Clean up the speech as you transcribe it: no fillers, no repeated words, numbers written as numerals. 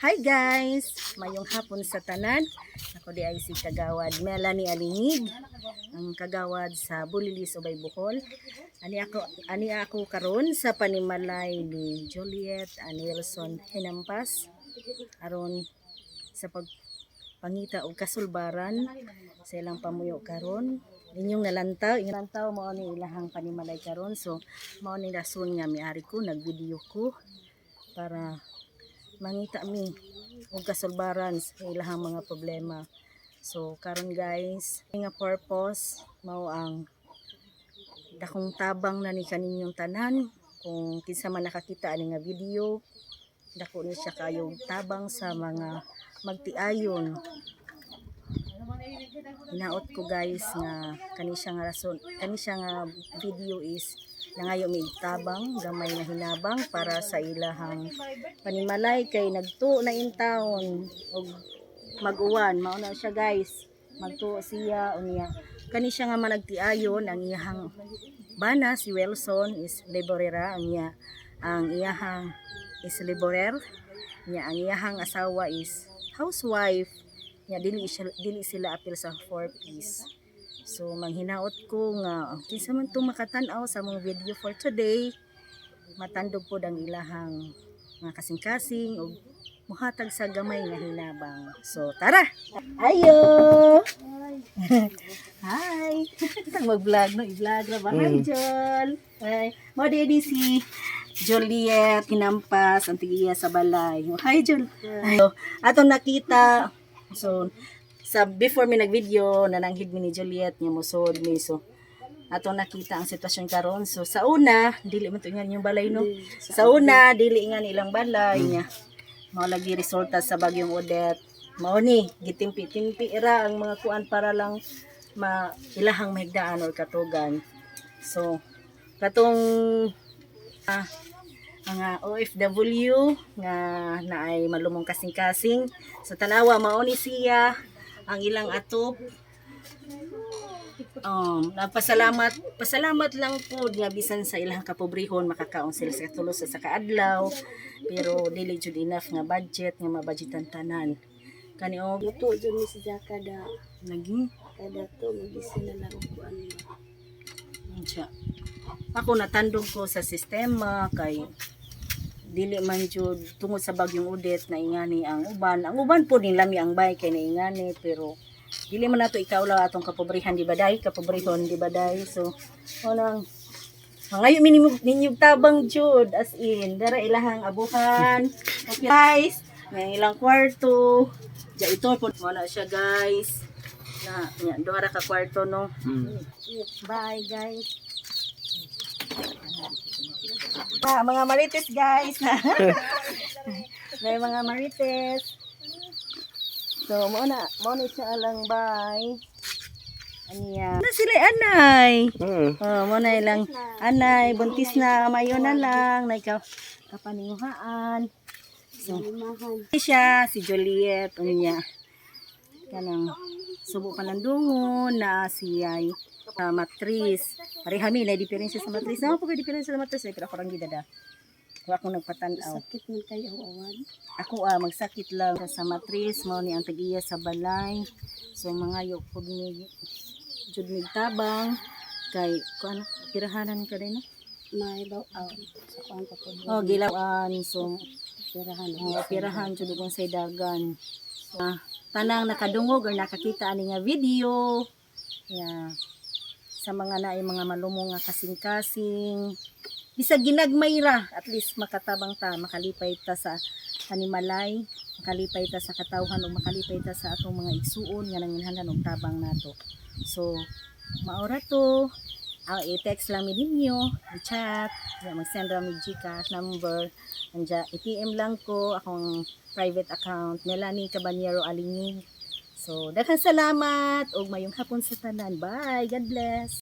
Hi guys! Mayong hapon sa tanan. Ako diay si Kagawad Melanie Alingig, ang kagawad sa Bulilis, Ubay, Bohol. Ani ako karon sa panimalay ni Juliet and Wilson Hinampas aron sa pagpangita og kasulbaran sa ilang pamuyo karon. Inyong nalantaw, inyong nalantaw, mao ni ilahang panimalay karon. So mao ni rason nga miari ko, nagvideo ko para mangita mi og kasulbaran sa ilahang mga problema. So karon guys, nga purpose mao ang dakong tabang na ni kaninyong tanan. Kung kinsa man nakakita ani nga video, dako ni siya kayong tabang sa mga magtiayon. Hinaot ko guys nga kani siya nga rason, kani siya nga video is nangayo mi tabang gamay nga hinabang para sa ilahang panimalay kay nagtuo na in town og mag-uwan. Mao na siya guys, magtuo siya. Unya kani siya nga managtiayon, ang iyahang bana si Wilson is laborera, ang iyahang is laborer niya, ang iyahang asawa is housewife niya. Dili sila apil sa four piece. So manghinaot ko nga kinsa man tong makatan-aw sa among video for today, matandog pod ang ilahang mga kasing-kasing ug muhatag sa gamay nga hinabang. So tara, ayo. Hi. Tang mag-vlog no, i-vlog ra ba? Hi Jol. Hi. Mao di si Juliet Hinampas, ang tigiya sa balay. Oh, hi Jol. So, atong nakita, so sa before mi nag-video, nananghid mi ni Juliet nga mosod mi. So atong nakita ang sitwasyon karon. So sa una, dili man to nga inyong balay no. Sa una, dili nga nilang balay niya. Mao lagi resulta sa bagyong Odette. Mao ni gitimpi-timpi ra ang mga kuan para lang ma ilahang mahigdaan or katugan. So katong mga OFW nga naay malumong kasing-kasing. So tanawa, mao ni siya ang ilang atop. Nagpasalamat pasalamat lang po nga bisan sa ilang kapobrehon makakaon sila sa tulos sa kaadlaw, pero dili jud enough nga budget nga mabudgetan tanan kani og Mutuo jud ni siya kada lagi. Kada to magisi na lang og kuan. Siya. Ako natandog ko sa sistema kay dili man jud tungod sa bagyong Odette na ingani ang uban. Ang uban po din lami ang bay kay naingani, pero dili man nato ikaulaw atong kapobrihan, di ba day? Kapobrehon, di ba day? So mo nang mangayo minimum ninyog tabang jud, as in dara ilahang abuhan. Okay guys, may ilang kwarto. Ja ito po mo na siya guys. Na nya duha ra ka kwarto no. Bye guys. Ah, mga marites guys. May mga marites. So, mo na siya alang bye. Aniya. Na sila anay. Oh, mo na ilang anay, buntis na, mayo na lang, na ikaw kapaninguhaan. So, Limahan. siya si Juliet unya. Kanang subo pa ng dungon na siya ay matris. Pareha mi na diferensya sa matris. Na po kay diferensya sa matris eh, pero ako rang gidada. Wa akong nagpatan-aw. Sakit man kayo awan. Ako magsakit lang sa matris, mao ni ang tag-iya sa balay. So mga pud ni jud mig tabang kay kuan pirahanan ka din no? May baw out sa kuan pa po. Oh, gilawan, so Pirahan. oh, pirahan jud ug say dagan. Tanang nakadungog or nakakita ani nga video. Yeah. Sa mga naay mga malumong nga kasing-kasing. Bisag ginagmay ra, at least makatabang ta, makalipay ta sa panimalay, makalipay ta sa katawhan ug makalipay ta sa atong mga igsuon nga nanginahanglan og tabang nato. So, maora to. I-text lang mi ninyo, i-chat, ya, mag-send ra mi GCash number. Anja, i-PM lang ko akong private account, Melanie Caballero Alingig. So, daghang salamat ug mayong hapon sa tanan. Bye. God bless.